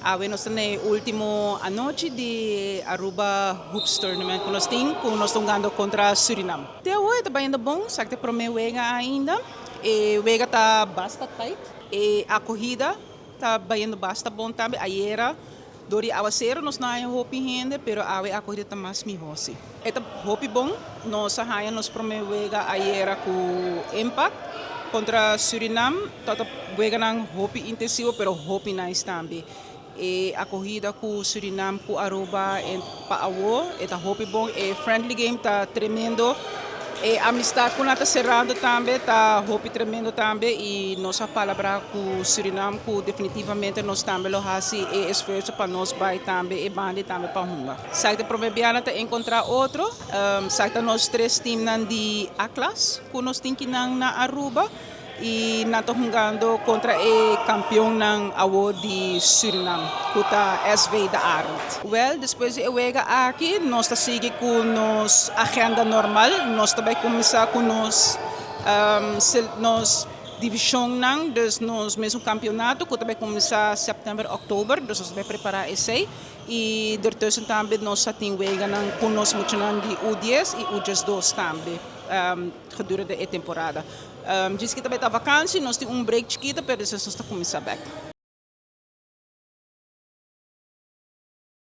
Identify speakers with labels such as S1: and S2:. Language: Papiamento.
S1: Awe nos tin e ultimo anochi di Aruba Hoops Tournament cu nos tin, cu nos ta hungando contra Suriname. Te awe ta bayendo bon, esaki ta e prome wega ainda. E wega ta basta tight. E acogida ta bayendo basta bon tambe. Ayera door di awacero nos no a haya hopi hende, pero awe e acogida ta mas miho si. E ta hopi bon, nos a haya nos prome wega ayera cu Impact contra Suriname. Tabata weganan hopi intensivo pero hopi nice tambe. E acogida cu Suriname cu Aruba pa awo e ta hopi bon. E friendly game ta tremendo. E amistad cu nan ta cerrando tambe ta hopi tremendo tambe y nos a palabra cu Suriname cu definitivamente nos tambe lo haci e esfuerzo pa nos bay tambe e bandi tambe pa hunga. Esaki ta prome biaha ta encontra otro. Esaki ta nos tres teamnan di A-klas cu nos tin kinan na Aruba y nan ta hungando contra e campeonnan awo di Suriname cu ta SV De Arend. Wel, despues di e wega aki nos ta sigui cu nos agenda normal. Nos ta bay cuminsa cu nos divisionnan, dus nos mesun campeonato cu ta bay cuminsa september, october, dus nos ta bay prepara esey. Y ertussen tambe nos ta tin weganan cu nos muchanan di U10 y U12 tambe gedurende e temporada. Djis ki ta bay ta vakantie, nos tin un break chikito, pero despues nos ta cuminsa bek.